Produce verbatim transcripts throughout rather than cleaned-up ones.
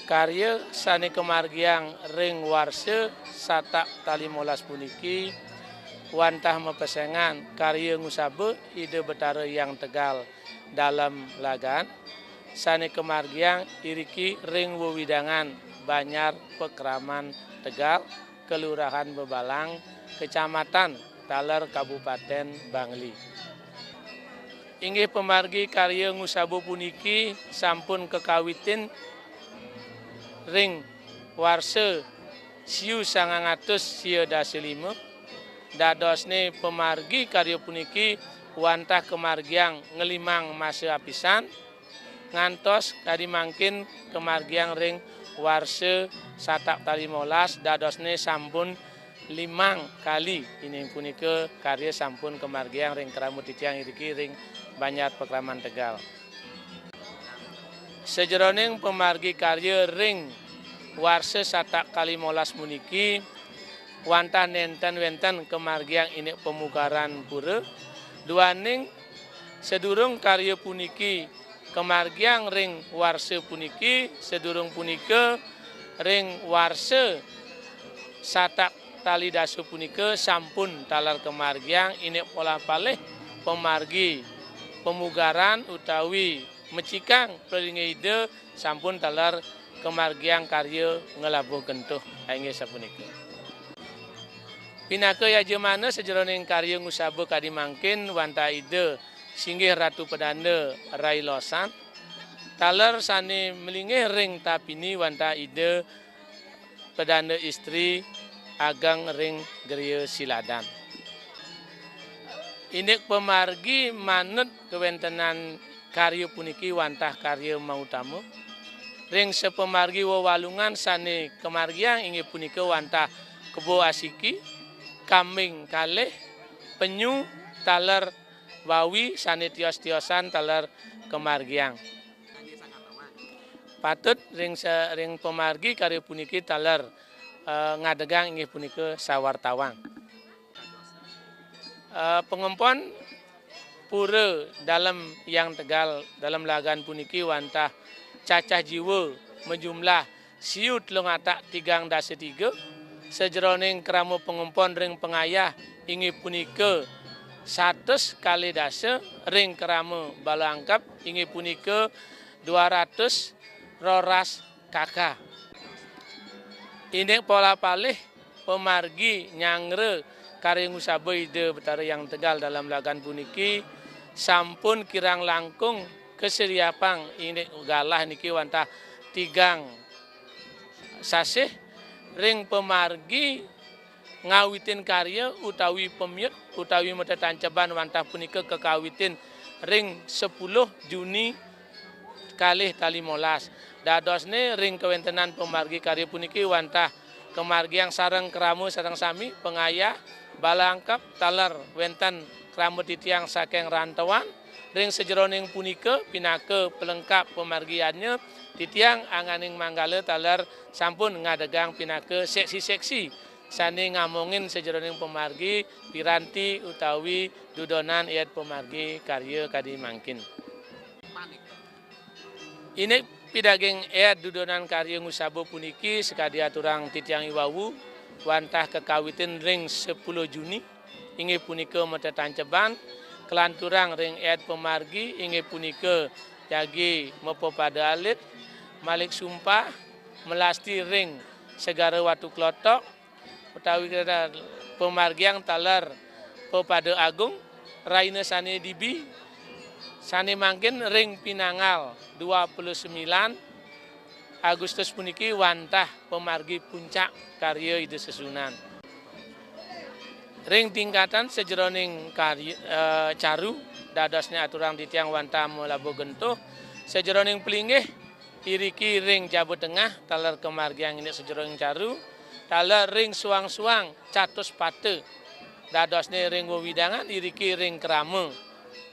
Karya sané kamargiang ring warsa satak kalimolas puniki wantah mapesengan karya ngusaba Ida Betara Hyang Tegal Dalem Lagan, sané kamargiang iriki ring wewidangan Banjar Pakraman Tegal, Kelurahan Bebalang, Kecamatan taler Kabupaten Bangli. Inggih pamargi karya ngusaba puniki sampun kakawitin ring warsa siu sangang atus sia dasa lima, dadosné pamargi karya puniki wantah kamargiang nglimang masa apisan, ngantos kadi mangkin kamargiang ring warsa satak kalimolas, dadosné sampun limang kali. Inggih punika karya sampun kamargiang ring krama titiang iriki ring Banjar Pakraman Tegal. Sajeroning pamargi karya ring warsa satak kalimolas puniki, wantah nénten wénten kamargiang indik pamugaran pura, duaning sadurung karya puniki kamargiang ring warsa puniki, sadurung punika ring warsa satak kalih dasa punika sampun taler kamargiang indik polah palih pamargi pemugaran utawi mecikang pelinggih Ida sampun taler kamargiang karya nglabuh gentuh. Inggih sapunika. Pinaka yajamana sajeroning karya ngusaba kadi mangkin wantah Ida singgih Ratu Pedanda Rai Losan, taler sane malinggih ring tapini wantah Ida Pedanda Istri Ageng ring Griya Siladan. Indik pamargi manut kawentenan karya puniki wantah karya mautama. Ring sapamargi wewalungan sane kamargiang inggih punika wantah kebo asiki, kambing kalih, penyu, taler wawi sane tios-tiosan taler kamargiang. Patut ring sa-, ring pamargi karya puniki taler, eh, ngadegang inggih punika sawartawang. Eh, pangempon pura Dalem Hyang Tegal Dalem Lagan puniki wantah cacah jiwa majumlah siu telung atak tigang dasa tiga, sajeroning krama pangempon ring pangayah inggih punika satus kalih dasa, ring krama bala angkep inggih punika dua ratus roras kaka. Indik pola palih pamargi nyanggra karya ngusaba Ida Betara Hyang Tegal Dalem Lagan puniki sampun kirang langkung kasediapang indik galah niki wantah tigang sasih ring pamargi ngawitin karya utawi pamiut utawi matetanceban wantah punika kakawitin ring sepuluh Juni kalih tali molas. Dadosne ring kawentenan pamargi karya puniki wantah kamargiang sareng krama sareng sami pangayah bala angkep taler wenten krama titiang saking rantauan ring sajeroning punika pinaka pelengkap pamargiannya titiang angganing manggala taler sampun ngadegang pinaka seksi-seksi sane ngamongin sajeroning pamargi piranti utawi dudonan ayat pamargi karya kadi mangkin. Indik pidaging ayat dudonan karya ngusaba puniki sakadi aturang titiang iwau wantah kakawitin ring sepuluh Juni inggih punika matetanceban kalanturang ring ayat pamargi inggih punika jagi mapapada alit, malik sumpah, melasti ring Segara Watu Klotok, utawi kita pamargiang taler Pepada Agung, raina sane dibi, sane mangkin ring pinanggal dua puluh sembilan Agustus puniki wantah pamargi puncak karya Ida Sesuhunan. Ring tingkatan sajeroning karya, eh, caru, dadosne aturang titiang wantah malabuh gentuh, sajeroning pelinggih, iriki ring Jaba Tengah, taler kamargiang indik sajeroning caru, taler ring suang-suang catus pata, dadosne ring wewidangan iriki ring krama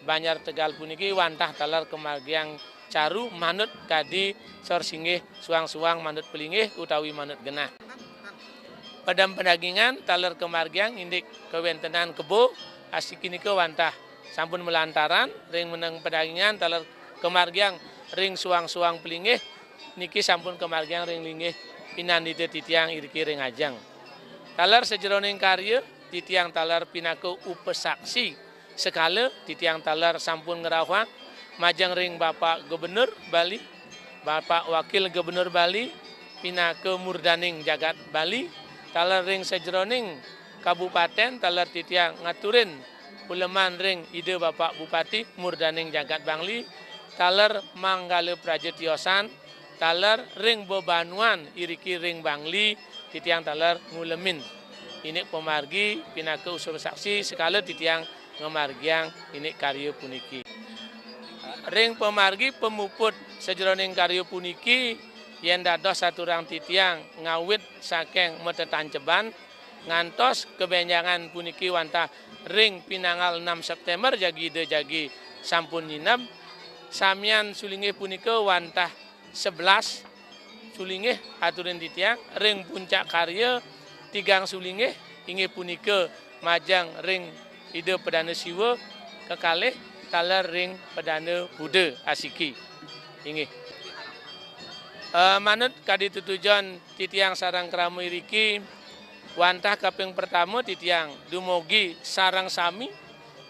Banjar Tegal puniki wantah taler kamargiang caru manut kadi sor singgih suang-suang manut pelinggih utawi manut genah. Padem padagingan taler kamargiang indik kawentenan kebo, asiki nika wantah sampun malantaran ring meneng padagingan taler kamargiang ring suang-suang pelinggih niki sampun kamargiang ring linggih pinandita titiang iriki ring ajeng. Taler sajeroning karya titiang taler pinaka upasaksi sekala titiang taler sampun ngrauhang majeng ring Bapak Gubernur Bali, Bapak Wakil Gubernur Bali pinaka murdaning jagat Bali, taler ring sajeroning kabupaten taler titiang ngaturin uleman ring Ida Bapak Bupati murdaning jagat Bangli, taler manggala praja tiosan, taler ring bebanuan iriki ring Bangli, titiang taler ngulemin indik pamargi pinaka upasaksi sekala titiang ngamargiang indik karya puniki. Ring pamargi pamuput sajeroning karya puniki, yen dados aturang titiang ngawit saking matetanceban ngantos kabenjangan puniki wantah ring pinanggal enam September jagi Ida jagi sampun nyineb, samian sulinggih punika wantah sebelas sulinggih aturin titiang ring puncak karya tigang sulinggih inggih punika majeng ring Ida Pedanda Siwa, kekalih taler ring Pedanda Buddha asiki. Inggih. Eh, manut kadi tetujon titiang sareng krama iriki, wantah kaping pertama titiang dumugi sareng sami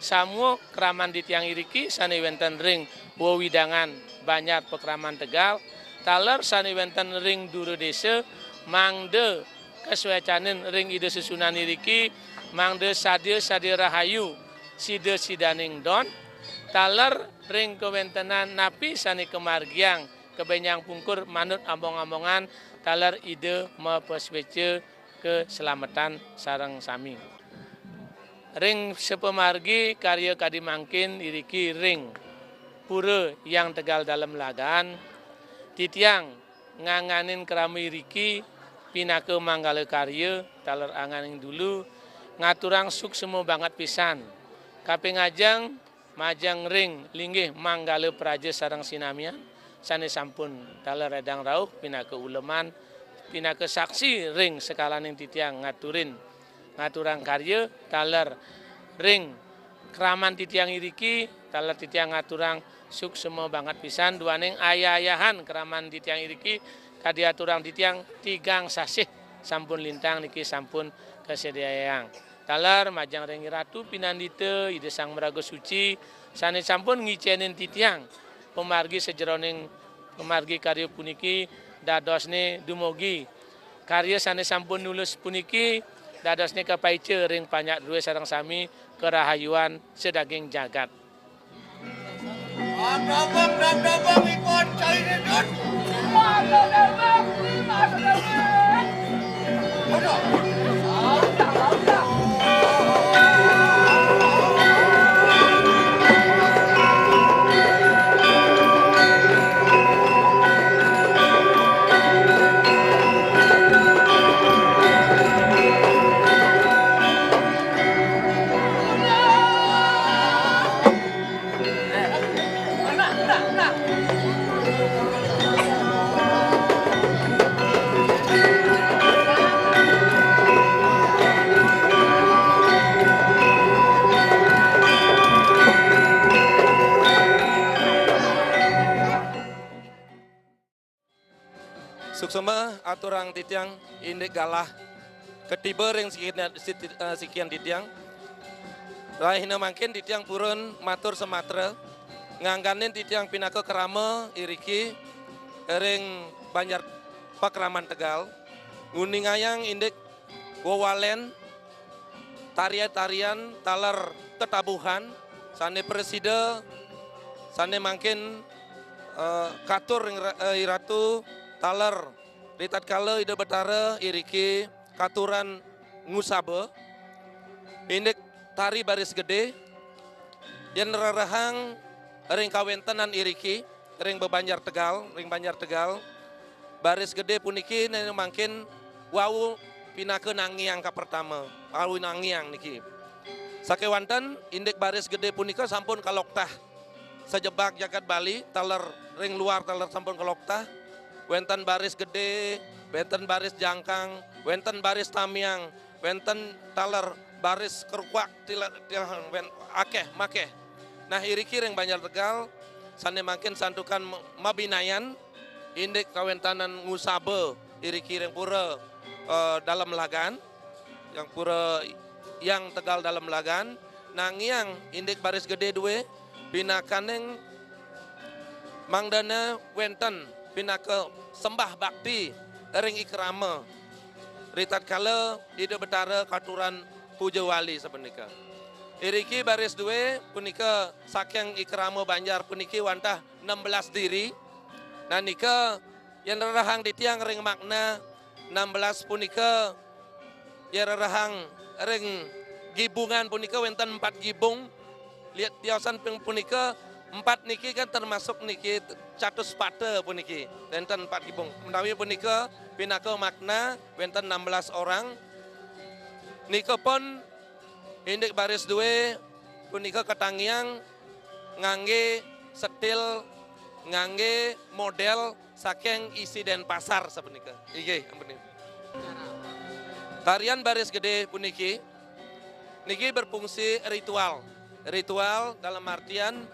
Samua kraman titiang iriki sane wenten ring wewidangan Banjar Pakraman Tegal, taler sane wenten ring dura desa, mangda kasuecanin ring Ida Sesuunan iriki, mangda sadia-sadia rahayu sida sidaning don, taler ring kawentenan napi sane kamargiang kabenjang pungkur manut among-amongan, taler Ida mapasueca kaslametan sareng sami. Ring sapamargi karya kadi mangkin iriki ring Pura Hyang Tegal Dalem Lagan, titiang nganganin krama iriki pinaka manggala karya taler anganing dulu, ngaturang suksma banget pisan. Kaping ajeng, majeng ring linggih manggala praja sareng sinamian sane sampun taler ledang rauh pinaka uleman, pinaka saksi ring sekalaning titiang ngaturin, ngaturang karya taler ring kraman titiang iriki, taler titiang ngaturang suksma banget pisan duaning ayah-ayahan kraman titiang iriki, kadi aturang titiang tigang sasih sampun lintang niki sampun kasediayang. Taler majeng ring Ratu Pinandita, Ida Sang Maraga Suci, sane sampun ngicenin titiang pamargi sajeroning pamargi karya puniki, dadosne dumugi karya sane sampun nulus puniki, dadosne kapaica ring panjak druene sareng sami karahayuan sadaging jagat. Adabang, dadabang, ipun cairipun. Aduh. Suksma aturang titiang indik galah katiba ring sikian, siti-, eh, sikian titiang. Rahina mangkin titiang purun matur samatra ngangganin titiang pinaka krama iriki ring Banjar Pakraman Tegal, nguningayang indik wewalen tarian-tarian taler tetabuhan sane prasida, sane mangkin, eh, katur ring ra-, eh, Iratu taler ritatkala Ida Betara iriki katuran ngusaba indik tari baris gede, yen rerehang ring kawentenan iriki, ring bebanjar Tegal, ring Banjar Tegal, baris gede puniki nene mangkin wau pinaka nangiang kapertama, wau nangiang niki. Sakewanten indik baris gede punika sampun kaloktah sajebag jagat Bali, taler ring luar taler sampun kaloktah, wenten baris gede, wenten baris jangkang, wenten baris tamiang, wenten taler baris keruak, tila-, tila-, wen-, akeh makeh. Nah, iriki ring Banjar Tegal, sane mangkin santukan ma-, mabinayan, indik kawentanan ngusaba iriki ring pura, eh, Dalem Lagan, yang pura Hyang Tegal Dalem Lagan, nangiang indik baris gede due, pinakaning mangdane wenten pinaka sembah bakti ring ikrama ritatkala Ida Betara katuran puja wali sapunika. Iriki baris due punika saking ikrama Banjar puniki wantah enam belas diri. Nah, nika yen rerehang titiang ring makna enam belas punika, yen rerehang ring gibungan punika wenten empat gibung. Lihat tiosan ping punika, empat niki kan termasuk niki catuspata puniki. Wenten empat gibung. Menawi punika pinaka makna wenten enam belas orang. Nika pun indik baris due punika katangiang ngangge setil, ngangge model saking isi Denpasar sapunika. Inggih, ampun. Tarian baris gede puniki niki berfungsi ritual. Ritual dalam artian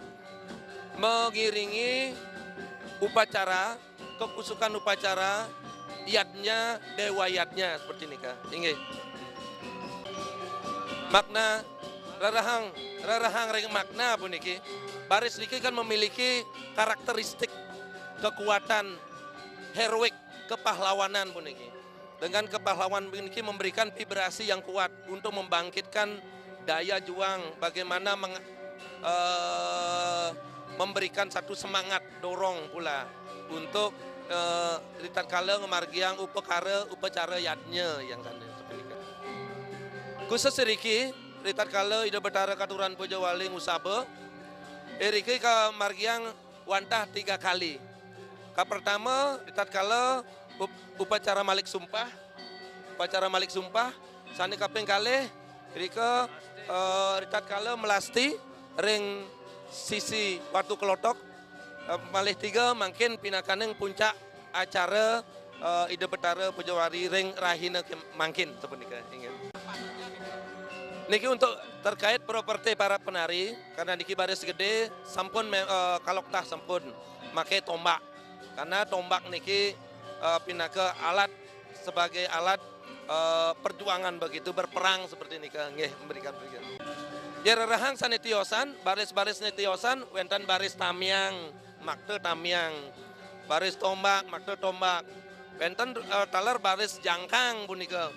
mengiringi upacara, kekusukan upacara, yadnya, dewa yadnya seperti nika. Inggih. Makna Rerehang, rerehang ring makna puniki. Baris niki kan memiliki karakteristik kekuatan heroik kepahlawanan puniki. Dengan kepahlawan puniki memberikan vibrasi yang kuat untuk membangkitkan daya juang, bagaimana meng- eh, memberikan satu semangat dorong pula untuk eh, ritatkala ngamargiang upakara upacara yadnya yang kanda sepunika. Khusus iriki, ritatkala Ida Betara katuran puja wali ngusaba, iriki kamargiang wantah tiga kali. Kapertama, ritatkala up- upacara malik sumpah, upacara malik sumpah, sane kaping kalih, irika eh, ritatkala melasti ring sisi Watu Kelotok, eh, malih tiga mangkin pinakaning puncak acara eh, Ida Betara Puja Wali ring rahina ke- mangkin sapunika, inggih. Niki untuk terkait properti para penari, karena niki baris gede sampun me- eh, kaloktah sampun make tombak. Karena tombak niki eh, pinaka alat, sebagai alat eh, perjuangan begitu, berperang seperti nika, nggih, memberikan perjuangan. Ya, rerehang sane tiosan, baris-baris ne tiosan, wenten baris tamiang, makta tamiang, baris tombak, makta tombak. Wenten eh, taler baris jangkang punika.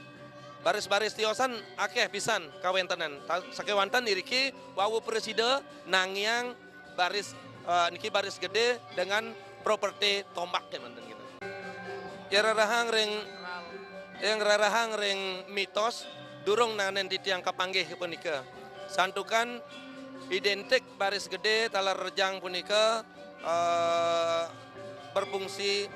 Baris-baris tiosan akeh pisan kawentenan. Ta- sakewanten iriki wau prasida nangiang baris eh, niki baris gede dengan properti tombak ya manten gitu. Ya, rerehang ring yang rerehang ring mitos durung nanen titiang kapanggih punika. Santukan identik baris gede taler rejang punika eh, berfungsi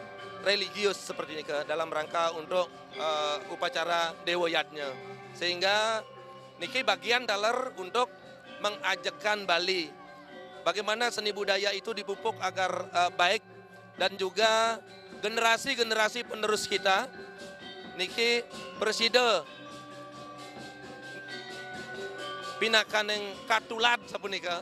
religius seperti nika dalam rangka untuk eh, upacara dewa yadnya. Sehingga niki bagian taler untuk mengajekan Bali. Bagaimana seni budaya itu dipupuk agar eh, baik dan juga generasi-generasi penerus kita niki prasida pinakaning katulad sapunika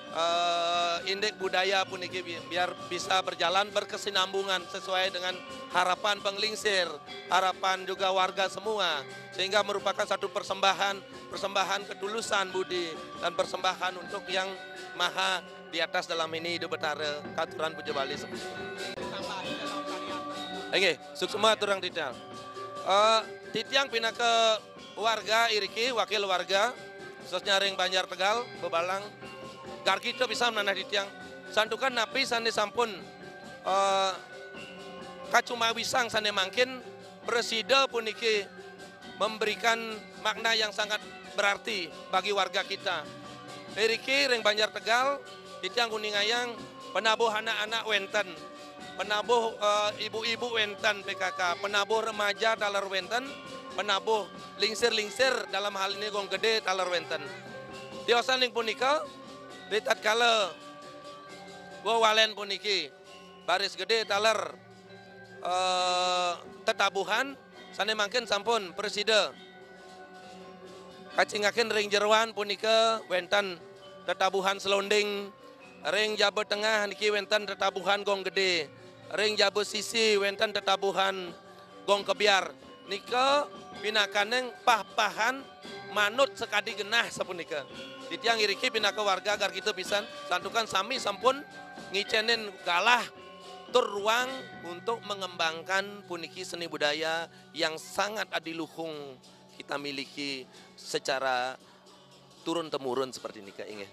eh, indik budaya puniki bi- biar bisa berjalan berkesinambungan sesuai dengan harapan penglingsir, harapan juga warga semua, sehingga merupakan satu persembahan, persembahan ketulusan budi dan persembahan untuk yang maha di atas dalam ini Ida Betara katuran puja Bali. Oke, suksma aturang titiang. Eh, titiang pinaka warga iriki, wakil warga, khususnya ring Banjar Tegal, Bebalang, gargita pisan manah titiang. Santukan napi sane sampun eh, kacumawisang sane mangkin prasida puniki memberikan makna yang sangat berarti bagi warga kita. Iriki ring Banjar Tegal, titiang nguningayang penabuh anak-anak wenten, penabuh eh, ibu-ibu wenten P K K, penabuh remaja taler wenten, penabuh lingsir-lingsir dalam hal ini gong gede taler wenten. Tiosan ring punika, ritatkala wewalen puniki baris gede taler eh, tetabuhan sane mangkin sampun prasida kacingakin ring jeroan punika wenten tetabuhan selonding, ring jaba tengah niki wenten tetabuhan gong gede, ring jaba sisi wenten tetabuhan gong kebyar. Nika pinakaning pah-pahan manut sakadi genah sapunika. Titiang iriki pinaka warga gargita pisan, santukan sami sampun ngicenin galah tur ruang untuk mengembangkan puniki seni budaya yang sangat adiluhung kita miliki secara turun temurun seperti nika, inggih.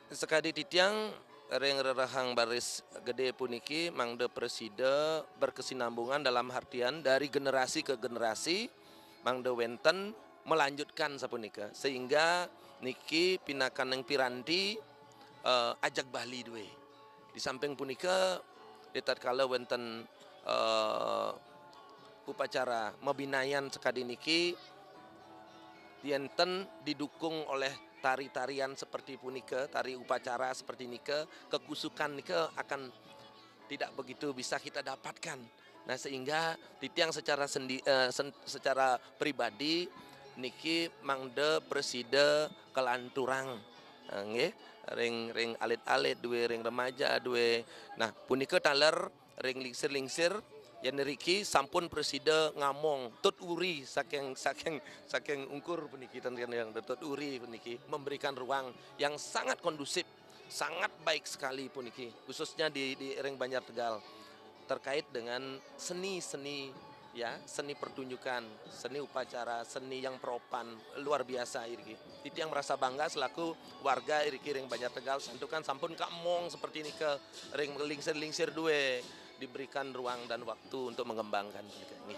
Sakadi titiang ring rerehang baris gede puniki mangda prasida berkesinambungan dalam artian dari generasi ke generasi mangda wenten melanjutkan sapunika, sehingga niki pinakaning piranti eh, ajeg Bali duwe. Di samping punika, ritatkala wenten eh, upacara mabinayan sakadi niki, yenten didukung oleh tari-tarian seperti punika, tari upacara seperti nika, kekusukan nika akan tidak begitu bisa kita dapatkan. Nah, sehingga titiang secara sendi, eh, sen- secara pribadi niki mangda prasida kalanturang. Eh, nggih, ring ring alit-alit duwe, ring remaja duwe. Nah, punika taler ring lingsir-lingsir Yen niki sampun presida ngamong, tut uri saking, saking, saking ungkur puniki, ten, ten, ten, tut uri puniki memberikan ruang yang sangat kondusif, sangat baik sekali puniki, khususnya di, di ring Banjar Tegal, terkait dengan seni-seni, ya, seni pertunjukan, seni upacara, seni yang propan, luar biasa iriki. Titiang merasa bangga selaku warga iriki ring Banjar Tegal, santukan sampun kamong seperti nika ring lingsir-lingsir due, diberikan ruang dan waktu untuk mengembangkan. Nggih.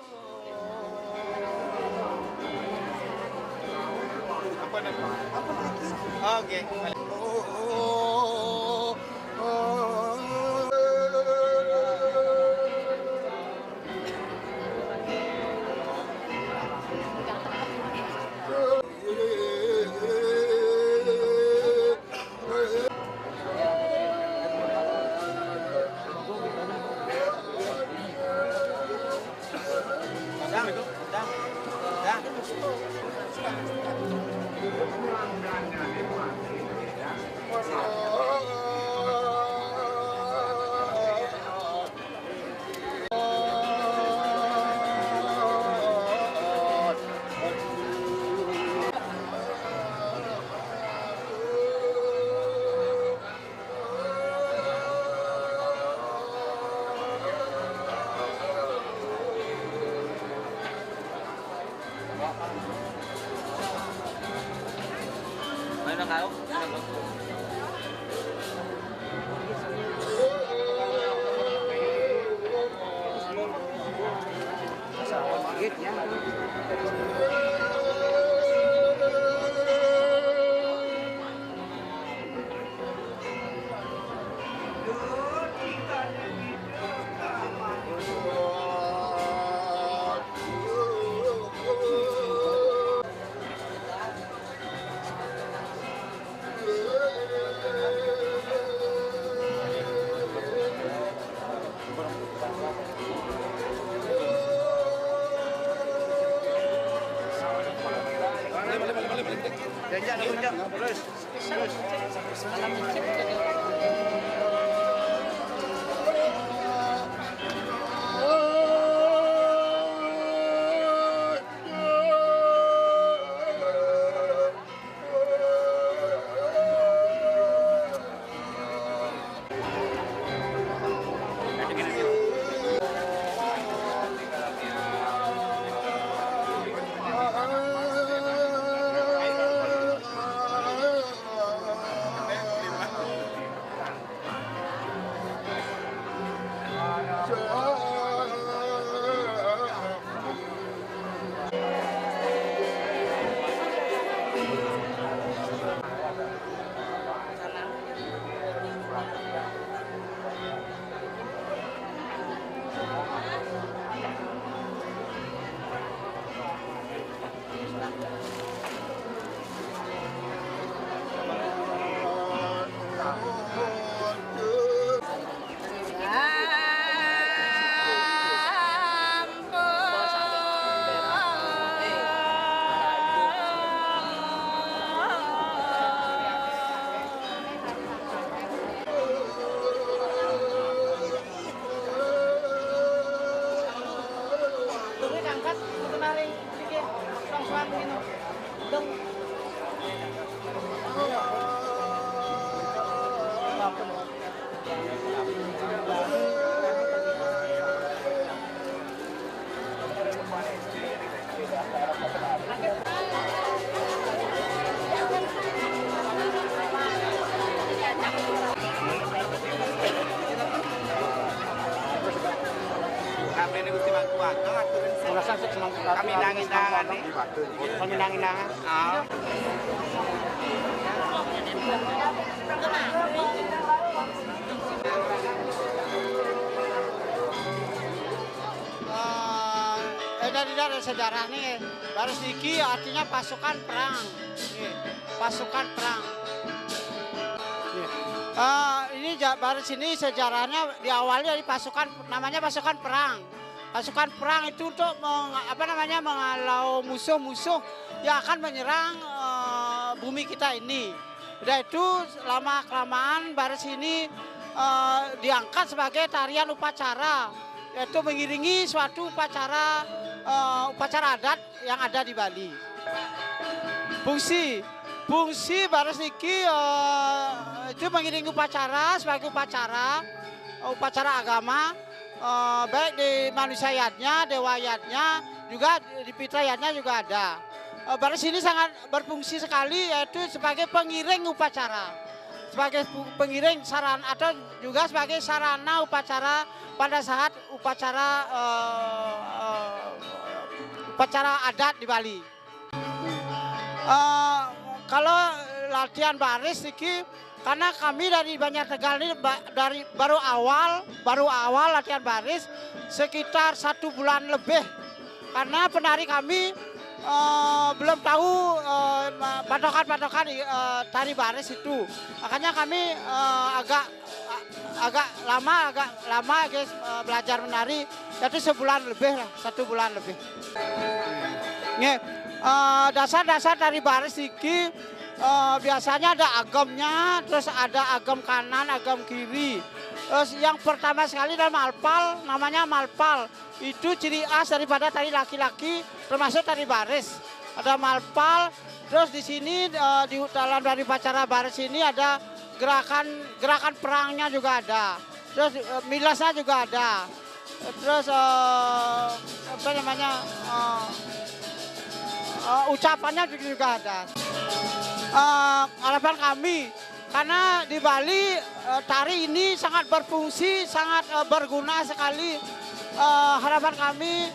Apa namanya? Oke. Kami nangi-nangi. Kami nangi-nangi. Ah. Eh, eh, dari, dari sejarah nih, baris niki artinya pasukan perang. Nih, pasukan perang. Nih. Eh, ini ja-, baris ini sejarahnya diawali dari pasukan, namanya pasukan perang. Pasukan perang itu untuk meng-, apa namanya, menghalau musuh-musuh yang akan menyerang, eh, bumi kita ini. Udah itu, lama-kelamaan baris ini, eh, diangkat sebagai tarian upacara. yaitu mengiringi suatu upacara, eh, upacara adat yang ada di Bali. Fungsi, fungsi baris niki, eh, itu mengiringi upacara, sebagai upacara, upacara agama, eh, baik di manusia yadnya, dewa yadnya, juga di pitra yadnya juga ada. Eh, baris ini sangat berfungsi sekali, yaitu sebagai pengiring upacara, sebagai pu-, pengiring saran atau juga sebagai sarana upacara pada saat upacara, eh, eh, upacara adat di Bali. Eh, kalau latihan baris iki, karena kami dari Banjar Tegal ini ba-, dari baru awal, baru awal latihan baris sekitar satu bulan lebih. Karena penari kami, eh, belum tahu, eh, ma-, patokan-patokan, eh, tari baris itu. Makanya kami, eh, agak, a-, agak lama, agak lama, guys, eh, belajar menari. Jadi sebulan lebih lah, satu bulan lebih. Nggih, eh, dasar-dasar tari baris iki, eh, biasanya ada agemnya, terus ada agem kanan, agem kiri. Terus yang pertama sekali ada malpal, namanya malpal. Itu ciri khas daripada tari laki-laki, termasuk tari baris. Ada malpal, terus di sini, eh, di dalam dari upacara baris ini ada gerakan, gerakan perangnya juga ada. Terus, eh, milasnya juga ada. Terus, eh, apa namanya, eh, eh, ucapannya juga ada. Eh, harapan kami, karena di Bali, eh, tari ini sangat berfungsi, sangat, eh, berguna sekali. Eh, harapan kami,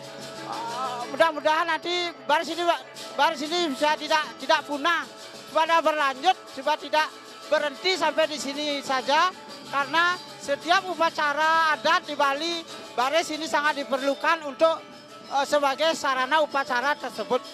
eh, mudah-mudahan nanti baris ini, baris ini bisa tidak, tidak punah, pada berlanjut, supaya tidak berhenti sampai di sini saja, karena setiap upacara adat di Bali, baris ini sangat diperlukan untuk, eh, sebagai sarana upacara tersebut.